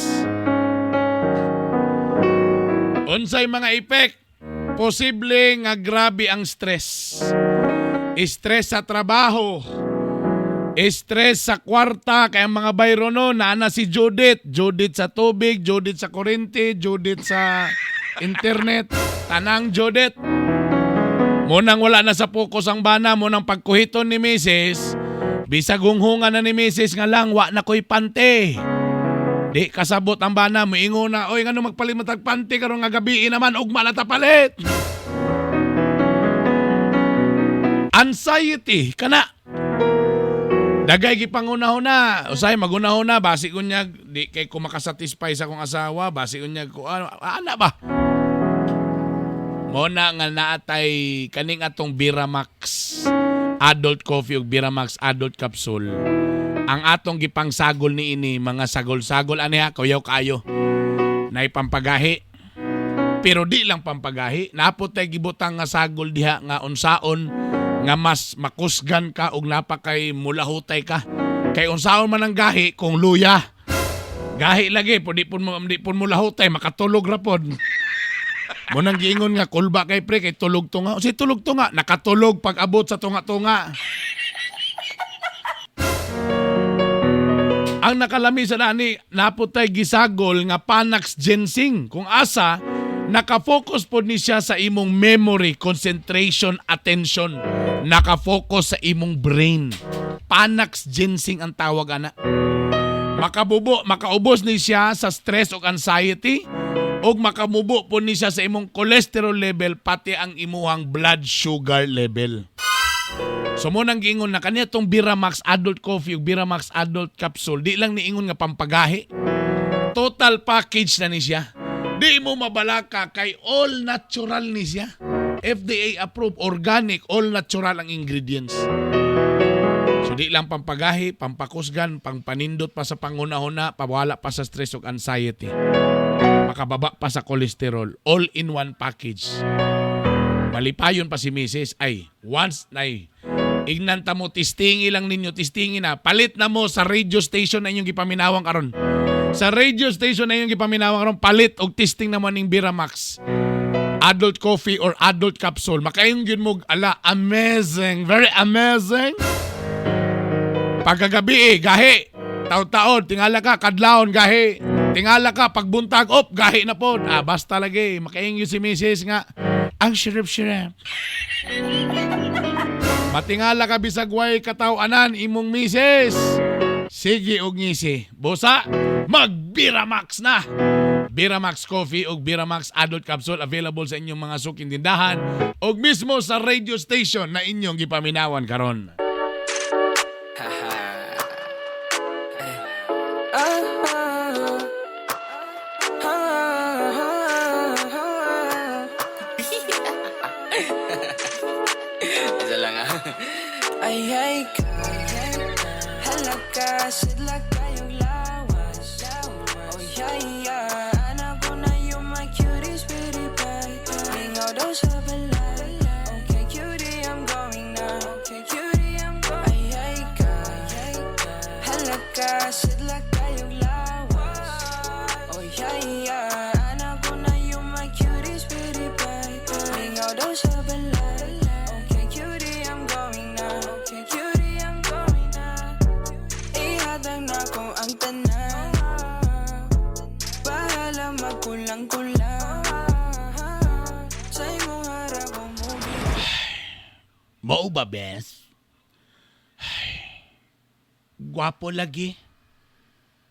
Unsay mga effect? Posible nga grabe ang stress. Stress sa trabaho. Stress sa kwarta kay ang mga bayro no naana si Judith, Judith sa tubig, Judith sa kuryente, Judith sa internet, tanang Judith. Munang wala na sa focus ang bana, munang pagkuhiton ni Mrs. Bisag hunghungan na ni Mrs. nga lang, wa na ko'y pante. Di kasabot ang bana, muingon na, oy ngano magpalit man tag pante karon nga gabi naman, ugma na ta palit. Anxiety kana. Dagay gipangunahuna, usahay magunahuna basi kunyag di kay ko makasatisfy sa akong asawa, basi kunyag ko ano, ana ba? Mo na nga naatay kaning atong Biramax adult coffee ug Biramax adult capsule. Ang atong gipangsagol niini mga sagol-sagol ani ha, kuyaw kaayo. Nay pampagahi. Pero di lang pampagahi, napot tay gibutang nga sagol diha nga unsaon nga mas makusgan ka ug napakay mulahutay ka. Kay unsaon man ang gahi kung luya. Gahi lagi, po di pud mo di pud mulahutay, makatulog ra pod. Mo nang giingon nga kulba kay pre kay tulog tunga. Si tulog tunga, nakatulog pag abot sa tunga-tunga. Ang nakalami sa dani, naputay gisagol nga Panax ginseng. Kung asa, nakafocus pod ni siya sa imong memory, concentration, attention. Nakafocus sa imong brain. Panax ginseng ang tawag ana. Makabubo, makaubos ni siya sa stress ug anxiety ug makamubo po ni siya sa imong cholesterol level pati ang imuhang blood sugar level. So mo nang giingon na kaniya tong Biramax Adult Coffee ug Biramax Adult Capsule, di lang niingon nga pampagahi. Total package na ni siya. Di mo mabalaka kay all natural ni siya. FDA approved, organic, all natural ang ingredients. So di lang pampagahi, pampakusgan, pangpanindot pa sa panghuna-huna, pawala pa sa stress ug anxiety. Makababa pa sa cholesterol. All in one package. Malipayon pa si Mrs. Ay, once na ignan ta mo, testingi lang ninyo, testingi na. Palit na mo sa radio station na inyong gipaminawang karon. Sa radio station na inyong gipaminawang karon, palit og testing naman ning Biramax. Adult coffee or adult capsule. Makaingon gyud mo, ala, amazing, very amazing. Pagkagabi eh, gahi. Taon-taon, tingala ka, kadlawon, gahi. Tingala ka, pagbuntag, op, gahi na po. Ah, basta lagi, makaingyo si Mrs. nga, ang shirip-shirip. Matingala ka bisag way kataw-anan imong misis. Sige og ngisi. Busa, mag-Biramax na! Biramax Coffee ug Biramax Adult Capsule available sa inyong mga suking tindahan ug mismo sa radio station na inyong gipaminawan karon. Isa lang ah. Ay, ay ka. Halaka, sidla kayong lawas. Oh, yeah. Anak ko na yung my cutie, sweetie pie. Lingaw daw sa balay. Okay, cutie, I'm going now. Okay, cutie, I'm going. Ay, ay ka. Halaka, sidla kayong lawas. Oh, yeah. Anak ko na yung my cutie, sweetie pie. Lingaw daw sa balay. Okay, cutie, I'm going now. Okay, cutie, I'm going now. Ihatag na ko ang tanan. Bahala magkulang-kulang. Sa imong harap mo. Mao ba, bes? Ay, gwapo lagi.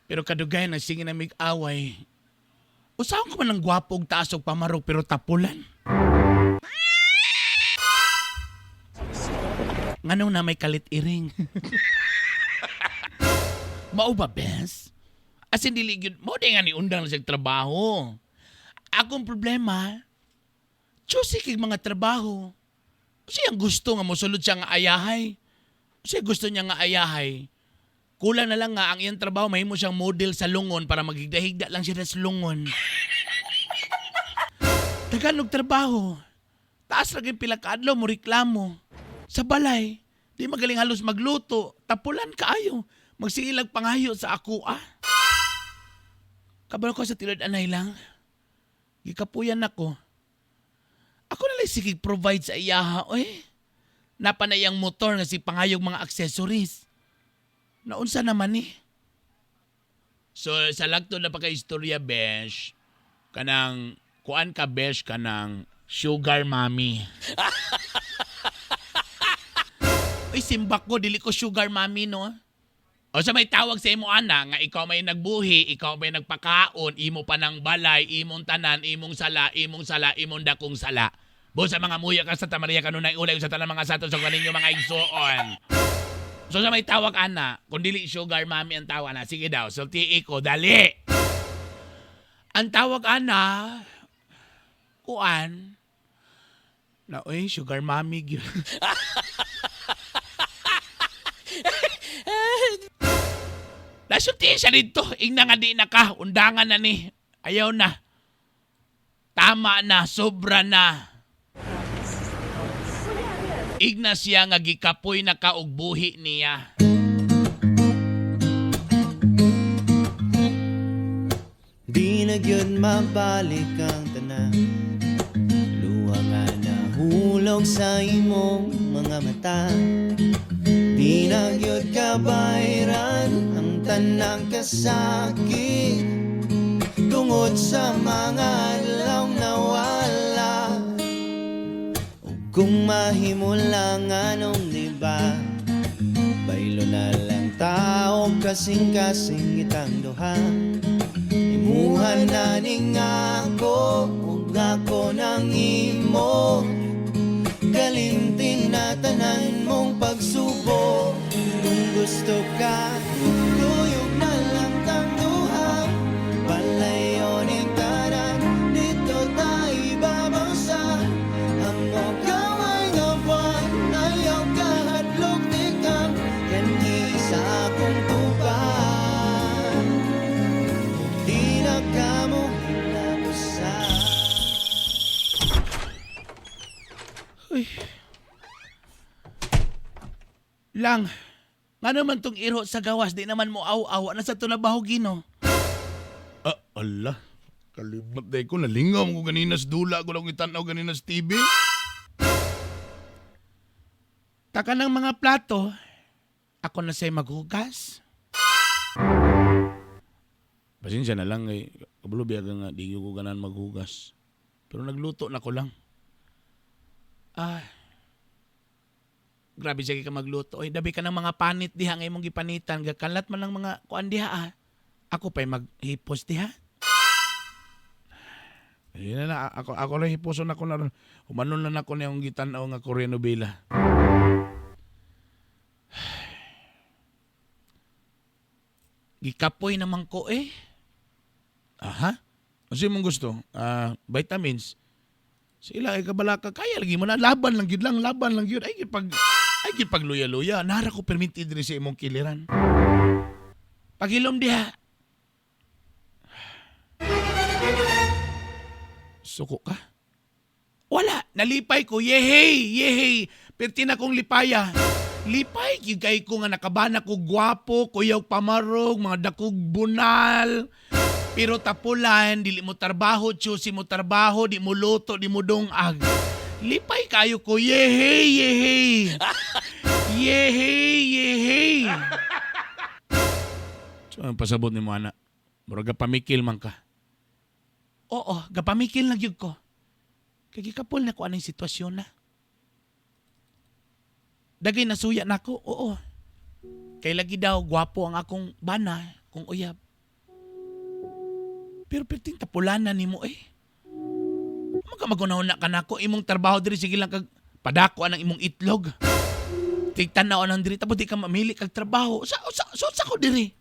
Pero kadugay na sige na mig-away. Usahan ko man ang gwapo og taas og pamarog pero tapulan. Nganong na may kalit iring? Mao ba, bes? As in, dili gyud mo di nga ni undang na siyang trabaho. Akong problema, choosy kay mga trabaho. Siya ang gusto nga mosulod siya nga ayahay. Siya gusto niya nga ayahay. Kulang na lang nga ang iyang trabaho, mahimo siyang model sa lungon para maghigda-higda lang siya sa lungon. Tagalog trabaho. Taas ra gyud pila ka adlaw mo reklamo. Sa balay, di magaling halos magluto, tapulan kaayo, magsigilag pangayo sa ako ah. Kabalo ko sa tilod anay lang. Gikapuyan ako. Ako na lang sige provide sa iyaha, oy. Napanay ang motor nga si pangayog mga accessories. Naunsa naman ni? So sa lagto na pagka-istorya, besh, kanang kuan ka, besh, kanang sugar mommy. Uy, simbak ko, dili ko sugar mommy, no? O sa may tawag sa imo ana nga ikaw may nagbuhi, ikaw may nagpakaon, imo pa ng balay, imong tanan, imong sala, imong sala, imong dakong sala. Bo sa mga muya ka Santa Maria kanunay ulay sa tanan mga sato sa kaninyo mga igsuon. So sa may tawag ana, kung dili sugar mommy ang tawag ana, sige daw, sulti ko, dali. Ang tawag ana, kuan, na oy, sugar mommy gyud. Nasultihin siya dito. Ingna nga di na ka. Undangan na ni. Ayaw na. Tama na. Sobra na. Igna siya nga gikapoy na ka og buhi niya. Di na gyud mabalik ang tanan. Luha nga nahulog sa imong mga mata. Di na gyud kabayran ang tanang kasakit tungod sa mga adlaw nawala. Ug kung mahimo lang anong di ba, baylo na lang tao kasing-kasing itang duha. Imuha na ning ako ug ako nang imo. Kalimtin na tanan mong pagsubo. Kung gusto ka, tuyog na lang tang duha. Palayon ning tanan, dito tayo ibabaw sa amo gamay nga buwan. Ayaw kahadlok tikang kanhi sa akong tubang. Di na ka mo hinabusan. Uy. Lang, nga naman tong iro sa gawas, di naman mo aw-aw. Nasa to na bahugin, no? Ah, ala. Kalimot day ko. Nalingaw ko ganina sa dula ko lang itanaw ganina sa TV. Taka ng mga plato, ako na sa'yo maghugas. Pasensya na lang eh. Kabalo biyaga nga, di ko ganan maghugas. Pero nagluto na ko lang. Ah, grabe siya ka magluto. Oy, dabi ka ng mga panit diha nga imong gipanitan. Gakalat man ng mga kuan diha ah. Ako pa'y maghipos diha. Ayun na na, ako lang hipuson ako na ron. Humanon na nako niyang gitanaw nga Korean novela. Gikapoy naman ko eh. Aha. Ano mong gusto? Ah, vitamins. Sila ay kabalaka kaya lagi mo na laban lang gyud lang, laban lang gyud. Ay gyud pag ay gyud pag luya-luya. Nara ko perminti diri sa imong kiliran. Pagilom diha. Suko ka. Wala, nalipay ko. Yehey, yehey. Perti na kong lipaya. Lipay gyud kay ko nga nakabana ko gwapo, kuyaw pamarog, mga dakog bunal. Pero tapulan, dili mo trabaho, choosy mo trabaho, di mo luto, di mo dungag. Lipay kayo ko. Yehey, yehey. Yehey, yehey. So, ang pasabot ni mo ana. Murag pamikil man ka. Oo, gapamikil na gyud ko. Kay gikapol na ko anang sitwasyon na. Dagay nasuya na ko, oo. Kay lagi daw gwapo ang akong bana kung uyab. Pero perting tapulanan nimo eh. Magka magunahuna ka nako imong trabaho diri sige lang kag padako anang imong itlog. Tigtan-aw nang diri tapos di ka mamili kag trabaho. Sa ko diri.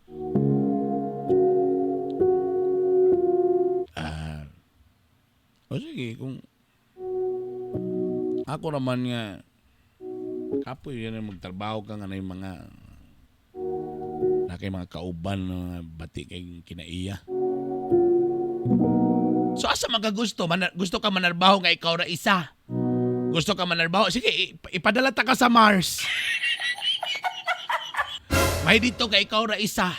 Ah. O sige, kung ako naman nga kapoy yan ang magtrabaho ka nga na yung mga na kay mga kauban na mga bati kay kinaiya. So asa magagusto? Gusto ka manarbaho nga ikaw ra isa. Gusto ka manarbaho? Sige, ipadala ta ka sa Mars. May dito ka ikaw ra isa.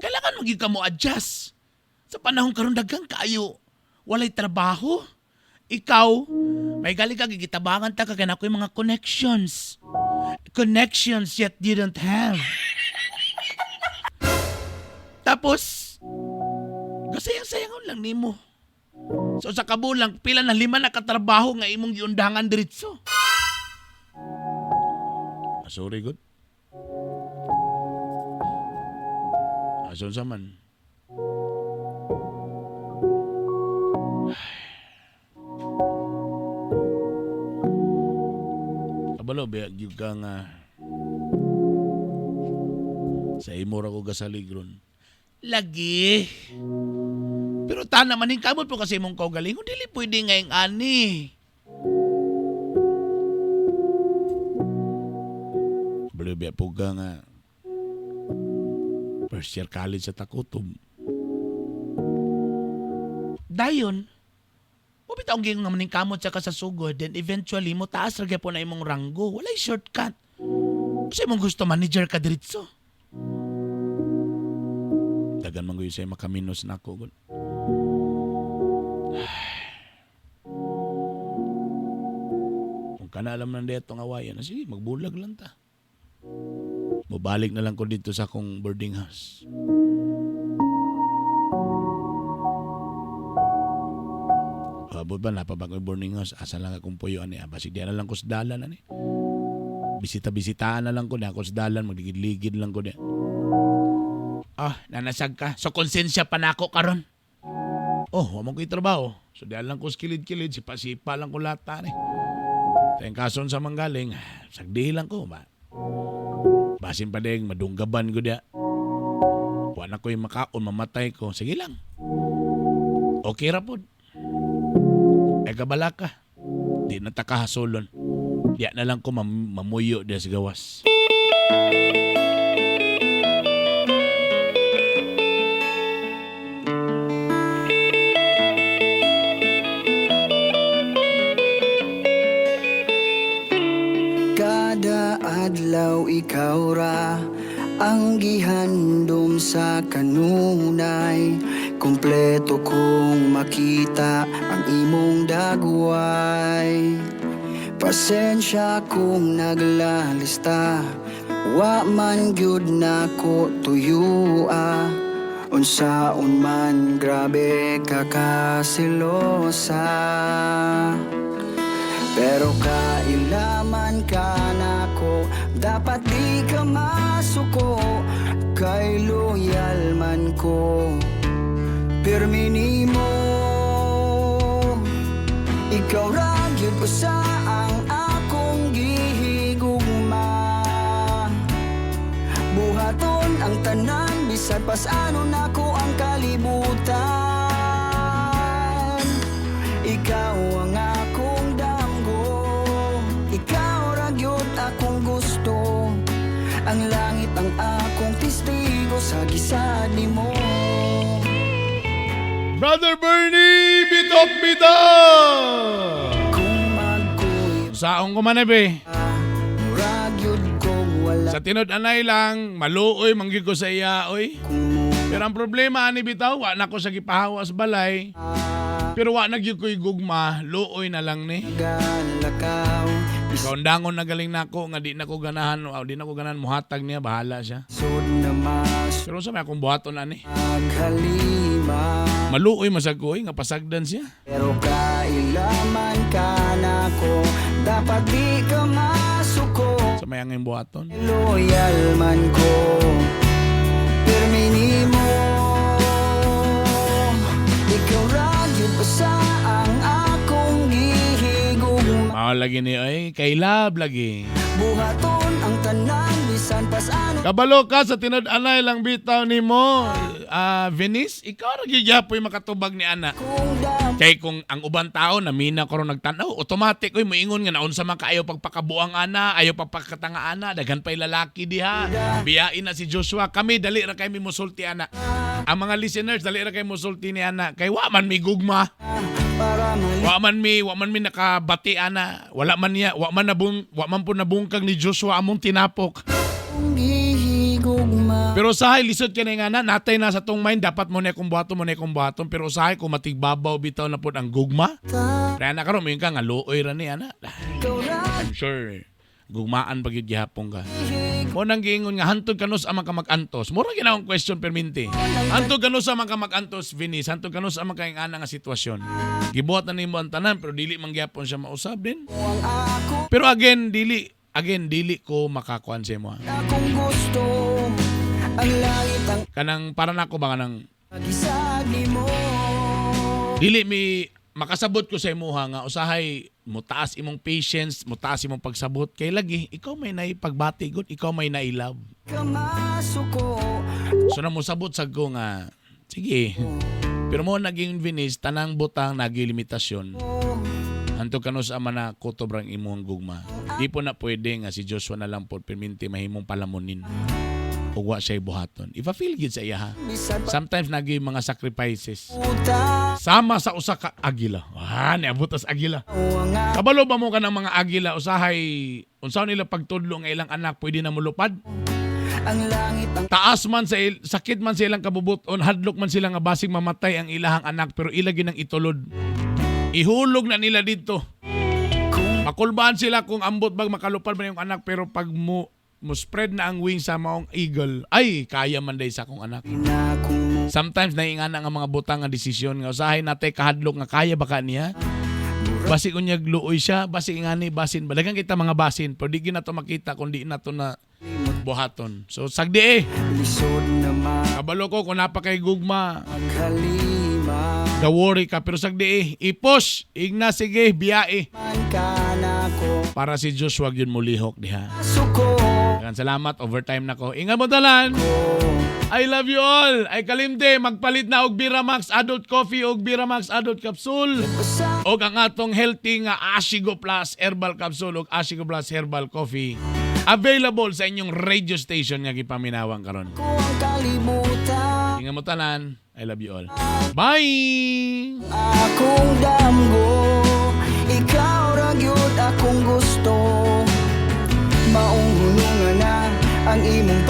Kailangan maging ka mo adjust. Sa panahon karon daghang kaayo walay trabaho. Ikaw, may gali ka gigitabangan ta ka kay naa ko'y mga connections. Connections yet you don't have. Tapos, gasayang-sayangon lang nimo. So sa kabulang, pila na lima na katrabaho nga imong giundangan diretso. Ah, sorry, good. Ason sa man. Kabalo, biya, gyud ka nga sa imo ra ko gasalig ron. Lagi. Pero tana man kamot po kasi imong kaugalingon dili pwede ngayong ani. Kabalo, biya po ka nga first year college sa Takutob. Dayon, mabitaw ang gingon nga maning kamot sa kasasugod, then eventually mo taas ra gyapon na imong ranggo. Walay shortcut. Kasi imong gusto manager ka diretso. Dagan man gud say makaminos na ako gud. Kung kana alam nang dito ang awayan, sige, magbulag lang ta. Mubalik na lang ko dito sa akong boarding house. Abot ba, napabag ko boarding house, asa lang akong puyo ani. Basig di na lang ko sa dalan ani. Bisita-bisitaan na lang ko, di ako sa dalan, magligid-ligid lang ko di. Ah, nanasag ka. So konsensya pa nako karon. Oh, wa man ko'y trabaho. So di lang ko sa kilid-kilid, sipa-sipa lang ko lata ni. Tayong kason sa manggaling, sagdi lang ko ba. Basin pa ding, madunggaban ko diya. Wa na ko'y makaon, mamatay ko. Sige lang. Okay ra pod. Eh kabala ka. Di na ta kahasolon. Diya na lang ko mamuyo diya sa gawas. Kada adlaw ikaw ra ang gihandom sa kanunay. Kompleto kong makita ang imong dagway. Pasensya kung naglalista, wa man gyud nako tuyua. Unsaon man grabe ka kasilosa. Pero kailaman ka nako, dapat di ka masuko. Kay loyal man ko, pirmi nimo. Ikaw ra gyud usa ang akong gihigugma. Buhaton ang tanan bisan pas-ano nako ang kalibutan. Ikaw ang akong damgo, ikaw ra gyud akong gusto. Ang langit ang akong testigo sa gisad nimo. Brother Bernie, bitok bitok! Saong ko man be. Sa tinod anay lang, maluoy manggig ko sa iya oy. Pero ang problema ani bitaw, wa na ko sa gipahawas balay. Pero wa na gyud ko'y gugma, luoy na lang ni. Kaundangon na galing nako nga di na ko ganahan, o di na ko ganahan muhatag niya, bahala siya. Pero sa may akong buhaton ani. Maluoy masag ko oy, nga pasagdan siya. Pero kailaman ka nako, dapat di ka masuko. Sa may angay buhaton. Loyal man ko, pirmi nimo. Ikaw ra gyud usa ang akong gihigugma. Mao lagi ni oy, kay love lagi. Buhaton ang tanan bisan pas-ano. Kabalo ka sa tinod anay lang bitaw nimo. Venice, ikaw ra gyud gyapoy makatubag ni ana. Kay kung ang ubang tao namina ko ron nagtan-aw, automatic oy moingon nga naunsa man kaayo pagpakabuang ana, ayo pagpakatanga ana, daghan pay lalaki diha. Biyain na si Joshua, kami dali ra kay mi mosulti ana. Ang mga listeners dali ra kay mosulti ni ana kay wa man mi gugma. Para Wa man mi nakabati ana. Wala man niya, wa man nabung, wa man po nabungkag ni Joshua among tinapok. Pero usahay lisod kini nga na natay na sa tong mind, dapat mo na kung buhaton mo na kung buhaton, pero usahay kung matigbabaw bitaw na pod ang gugma. Kaya na karon moingon ka nga luoy ra ni ana. I'm sure gugmaan pag gyud gihapon ka. Mo nang giingon nga hantod kanus man ka mag-antos. Mura gyud akong question perminti. Hantod kanus man ka mag-antos, Venice. Hantod kanus man kay ana nga sitwasyon. Gibuhat na nimo ang tanan pero dili man gihapon siya mausab din. Pero again dili ko makakuan sa imo, ha. Akong gusto ang langit ang Kanang para nako ba kanang gisag nimo. Dili mi makasabot ko sa imuha nga usahay mo taas imong patience, mo taas imong pagsabot kay lagi ikaw may naipagbati gud, ikaw may nai-love. Kamasuko. So na mosabot sa ko nga sige. Pero mo naging Venice, tanang butang nagi limitasyon. Hantod kanus man na kutob rang imong gugma. Di po na pwede nga si Joshua na lang po perminti mahimong palamunin. Ug wa siya buhaton. If I feel good sa iya ha. Sometimes nagi mga sacrifices. Sama sa usa ka agila. Ah, niabot tas agila. Kabalo ba mo ka ng mga agila usahay unsa nila pagtudlo nga ilang anak pwede na mulupad? Ang langit ang Taas man sa sakit man sa ilang kabubuton, hadlok man sila nga basig mamatay ang ilahang anak pero ila ginang itulod. Ihulog na nila dito. Makulbaan sila kung ambot bag makalupad man yung anak pero pag mo mo spread na ang wing sa maong eagle, ay kaya man day sa akong anak. Sometimes naingana nga mga butang nga desisyon nga usahay nate kahadlok nga kaya ba ka niya? Basi unyag luoy siya, basi ngani basin. Balagan kita mga basin, pero di gyud nato makita kung di nato na buhaton. So sagdi eh. Lisod na Kabalo ko kung napakay gugma, maghalima the worry ka pero sagdi eh. I-push, igna sige, biyae. Man ka na ko Para si Joshua gyud mulihok diha. Suko. Daghang salamat, overtime na ko. Ingat mo talan. I love you all. Ay kalimte, magpalit na og Bira Max Adult Coffee og Bira Max Adult Capsule. Og ang atong healthy nga Ashigo Plus Herbal Capsule og Ashigo Plus Herbal Coffee. Available sa inyong radio station nga gipaminawang karon. Ang kalibutan. Ingat mo talan. I love you all. Bye! Akong damgo, ikaw ra gyud akong gusto. Maong hunungan na ang imong